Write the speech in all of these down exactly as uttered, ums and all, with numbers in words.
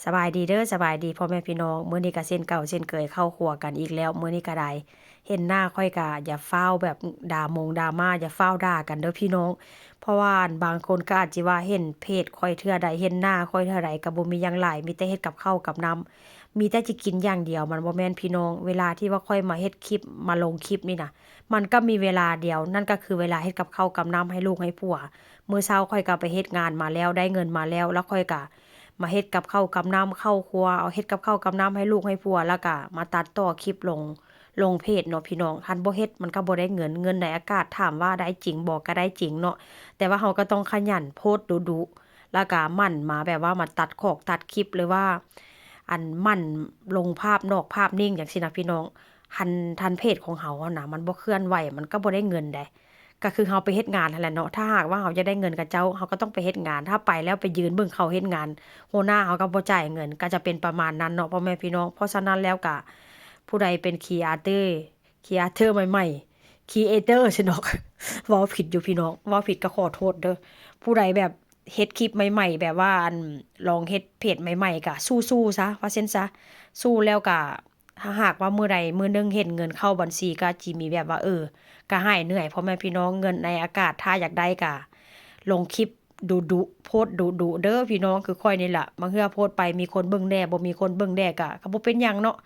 สบายดีเด้อ สบายดีพ่อแม่พี่น้อง มื้อนี้ก็เช่นเก่าเช่นเคยเข้าครัวกันอีกแล้ว มื้อนี้ก็ได้ เห็นหน้าข้อยก็อย่าฟ้าวแบบด่ามงด่ามา อย่าฟ้าวด่ากันเด้อพี่น้อง เพราะว่าอันบางคนก็อาจสิว่าเห็นเพจข้อยเทื่อใด เห็นหน้าข้อยเทื่อใดก็บ่มีหยังหลาย มีแต่เฮ็ดกับข้าวกับน้ำ มีแต่สิกินอย่างเดียว มันบ่แม่นพี่น้อง เวลาที่ว่าข้อยมาเฮ็ดคลิป มาลงคลิปนี่นะ มันก็มีเวลาเดียว นั่นก็คือเวลาเฮ็ดกับข้าวกับน้ำให้ลูกให้ผัว มื้อเช้าข้อยก็ไปเฮ็ดงานมาแล้ว ได้เงินมาแล้ว แล้วข้อยก็มาเฮ็ดกับข้าวกับน้ำเข้าครัว เอาเฮ็ดกับข้าวกับน้ำให้ลูกให้ผัว แล้วก็มาตัดต่อคลิปลง ลงเพจเนาะพี่น้อง คันบ่เฮ็ดมันก็บ่ได้เงิน เงินในอากาศถามว่าได้จริงบ่ ก็ได้จริงเนาะ แต่ว่าเราก็ต้องขยันโพสต์ดุๆ แล้วก็หมั่นมาแบบว่ามาตัดขอกตัดคลิป หรือว่า อันหมั่นลงภาพนอกภาพนิ่งจั่งซี้นะพี่น้อง คัน คันเพจของเราหั้นนะ มันบ่เคลื่อนไหว มันก็บ่ได้เงินใด ก็คือเราไปเฮ็ดงานหั้นแหละเนาะ ถ้าหากว่าเราอยากได้เงินกับเจ้า เราก็ต้องไปเฮ็ดงาน ถ้าไปแล้วไปยืนเบิ่งเขาเฮ็ดงาน หัวหน้าเขาก็บ่จ่ายเงิน ก็จะเป็นประมาณนั้นเนาะพ่อแม่พี่น้อง เพราะฉะนั้นแล้วก็ ผู้ใดเป็นครีเอเตอร์ ครีเอเตอร์ใหม่ๆ ครีเอเตอร์ สิเนาะ เว้าผิดอยู่พี่น้อง เว้าผิดก็ขอโทษเด้อ ผู้ใดแบบเฮ็ดคลิปใหม่ๆ แบบว่าอันลองเฮ็ดเพจใหม่ๆ ก็สู้ๆ ซะ ว่าซั่นซะ สู้แล้วก็ ถ้าหากว่ามื้อใดมื้อหนึ่งเห็นเงินเข้าบัญชีก็จิมีแบบว่า เออ ก็หายเหนื่อย พ่อแม่พี่น้อง เงินในอากาศ ถ้าอยากได้ก็ลงคลิปดุๆ โพสต์ดุๆ เด้อพี่น้อง คือข้อยนี่ล่ะ บางเทื่อโพสต์ไปมีคนเบิ่งแด่ บ่มีคนเบิ่งแด่ก็ ก็บ่เป็นหยังเนาะ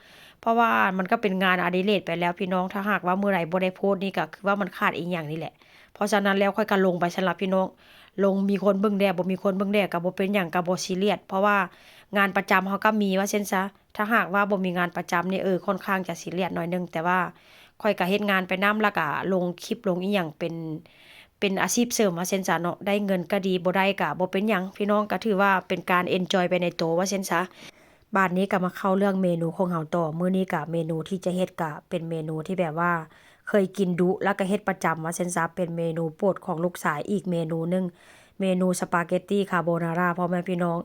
เพราะว่ามันก็เป็นงานอดิเรกไปแล้วพี่น้อง ถ้าหากว่ามื้อใดบ่ได้โพสต์นี่ก็คือว่ามันขาดอีหยังนี่แหละ เพราะฉะนั้นแล้วข้อยก็ลงไปซั่นล่ะพี่น้อง ลงมีคนเบิ่งแด่ บ่มีคนเบิ่งแด่ก็บ่เป็นหยัง ก็บ่ซีเรียส เพราะว่างานประจำเราก็มี ว่าซั่นซะ ถ้าหากว่าบ่มีงานประจำนี่ เออ ค่อนข้างจะซีเรียสหน่อยหนึ่ง แต่ว่าข้อยก็เฮ็ดงานไปนำ แล้วก็ลงคลิปลงอีหยังเป็น เป็นอาชีพเสริม ว่าซั่นซะเนาะ ได้เงินก็ดี บ่ได้ก็บ่เป็นหยัง พี่น้อง ก็ถือว่าเป็นการเอนจอยไปในตัว ว่าซั่นซะ บาดนี้ก็มาเข้าเรื่องเมนูของเราต่อ มื้อนี้ก็เมนูที่จะเฮ็ดก็เป็นเมนูที่แบบว่าเคยกินดุ แล้วก็เฮ็ดประจำ ว่าซั่นซะ เป็นเมนูโปรดของลูกชายอีกเมนูหนึ่ง เมนูสปาเกตตี้คาโบนารา พ่อแม่พี่น้อง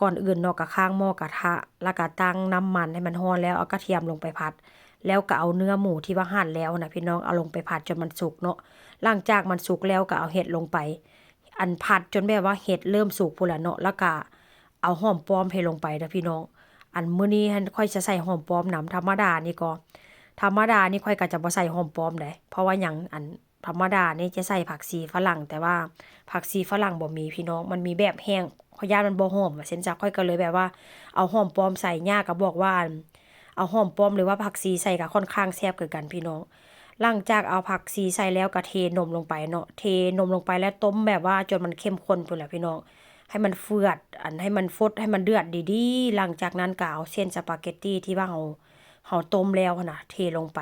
ก่อนอื่นเนาะก็ค้างหม้อกระทะ แล้วก็ตั้งน้ำมันให้มันร้อนแล้วเอากระเทียมลงไปผัด แล้วก็เอาเนื้อหมูที่ว่าหั่นแล้วนะพี่น้อง เอาลงไปผัดจนมันสุกเนาะ หลังจากมันสุกแล้วก็เอาเห็ดลงไป อันผัดจนแบบว่าเห็ดเริ่มสุกพู้นแหละเนาะ แล้วก็เอาหอมป้อมเทลงไปเด้อพี่น้อง อันมื้อนี้หั่นข้อยจะใส่หอมป้อมนำ ธรรมดานี่ก็ ธรรมดานี่ข้อยก็จะบ่ใส่หอมป้อมใด เพราะว่าหยัง อันธรรมดานี่จะใส่ผักชีฝรั่ง แต่ว่าผักชีฝรั่งบ่มีพี่น้อง มันมีแบบแห้ง ข้อยย้านมันบ่หอม ว่าซั่นซะ ข้อยก็เลยแบบว่าเอาหอมป้อมใส่ ย่าก็บอกว่า อัน เอาหอมป้อมหรือว่าผักชีใส่ก็ค่อนข้างแซ่บคือกันพี่น้อง หลังจากเอาผักชีใส่แล้วก็เทนมลงไปเนาะ เทนมลงไปแล้วต้มแบบว่าจนมันเข้มข้นพู้นแหละพี่น้อง ให้มันเฟือด อันให้มันฟด ให้มันเดือดดีๆ หลังจากนั้นก็เอาเส้นสปาเกตตี้ที่ว่าเรา เราต้มแล้วหั้นนะ เทลงไป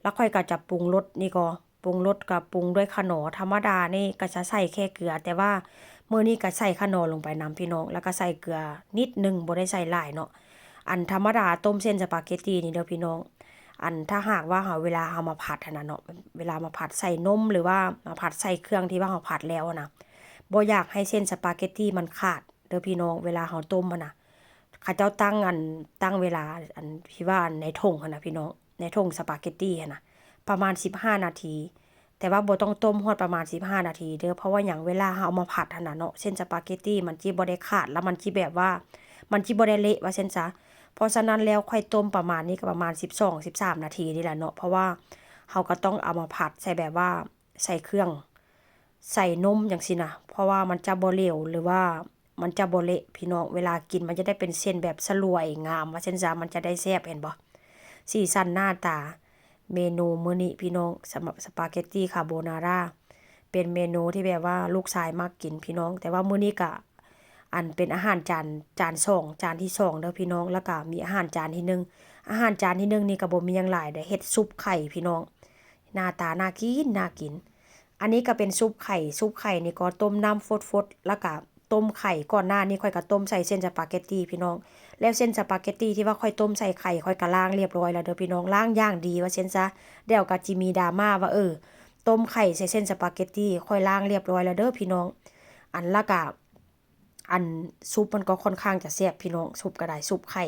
แล้วข้อยก็จะปรุงรสนี่ก็ ปรุงรสก็ปรุงด้วยขนอ ธรรมดานี่ก็จะใส่แค่เกลือ แต่ว่ามื้อนี้ก็ใส่ขนอลงไปนำพี่น้อง แล้วก็ใส่เกลือนิดหนึ่ง บ่ได้ใส่หลายเนาะ อันธรรมดาต้มเส้นสปาเกตตี้นี่เด้อพี่น้อง อันถ้าหากว่าเรา เวลาเรามาผัดหั้นนะเนาะ เวลามาผัดใส่นม หรือว่ามาผัดใส่เครื่องที่ว่าเราผัดแล้วหั้นนะ บ่อยากให้เส้นสปาเกตตี้มันขาดเด้อพี่น้อง เวลาเราต้มหั้นนะ เขาเจ้าตั้งอัน ตั้งเวลา อันที่ว่าในถุงหั้นนะพี่น้อง ในถุงสปาเกตตี้หั้นนะ ประมาณสิบห้านาที แต่ว่าบ่ต้องต้มฮอดประมาณสิบห้านาทีเด้อ เพราะว่าหยัง เวลาเราเอามาผัดหั้นนะเนาะ เส้นสปาเกตตี้มันจิบ่ได้ขาด แล้วมันจิแบบว่า มันจิบ่ได้เละ ว่าซั่นซะ เพราะฉะนั้นแล้วข้อยต้มประมาณนี้ก็ประมาณสิบสอง สิบสามนาทีนี่แหละเนาะ เพราะว่าเราก็ต้องเอามาผัดใส่แบบว่า ใส่เครื่อง ใส่นมจั่งซี้นะ เพราะว่ามันจะบ่เหลว หรือว่ามันจะบ่เละพี่น้อง เวลากินมันจะได้เป็นเส้นแบบสลวยงาม ว่าซั่นซะ มันจะได้แซ่บ เห็นบ่ สีสันหน้าตา เมนูมื้อนี้พี่น้อง สำหรับสปาเกตตี้คาโบนารา เป็นเมนูที่แบบว่าลูกชายมักกินพี่น้อง แต่ว่ามื้อนี้ก็ อันเป็นอาหารจาน จานสอง จานที่สองเด้อพี่น้อง แล้วก็มีอาหารจานที่หนึ่ง อาหารจานที่หนึ่งนี่ก็บ่มีหยังหลายเด้อ เฮ็ดซุปไข่พี่น้อง หน้าตาน่ากิน น่ากิน อันนี้ก็เป็นซุปไข่ ซุปไข่นี่ก็ต้มน้ำฟดๆ แล้วก็ต้มไข่ ก่อนหน้านี้ข้อยก็ต้มใส่เส้นสปาเกตตี้พี่น้อง แล้วเส้นสปาเกตตี้ที่ว่าข้อยต้มใส่ไข่ ข้อยก็ล้างเรียบร้อยแล้วเด้อพี่น้อง ล้างอย่างดี ว่าซั่นซะ เดี๋ยวก็จิมีดราม่าว่า เออ ต้มไข่ใส่เส้นสปาเกตตี้ ข้อยล้างเรียบร้อยแล้วเด้อพี่น้อง อันละก็ อันซุปมันก็ค่อนข้างจะแซ่บพี่น้อง ซุปก็ได้ ซุปไข่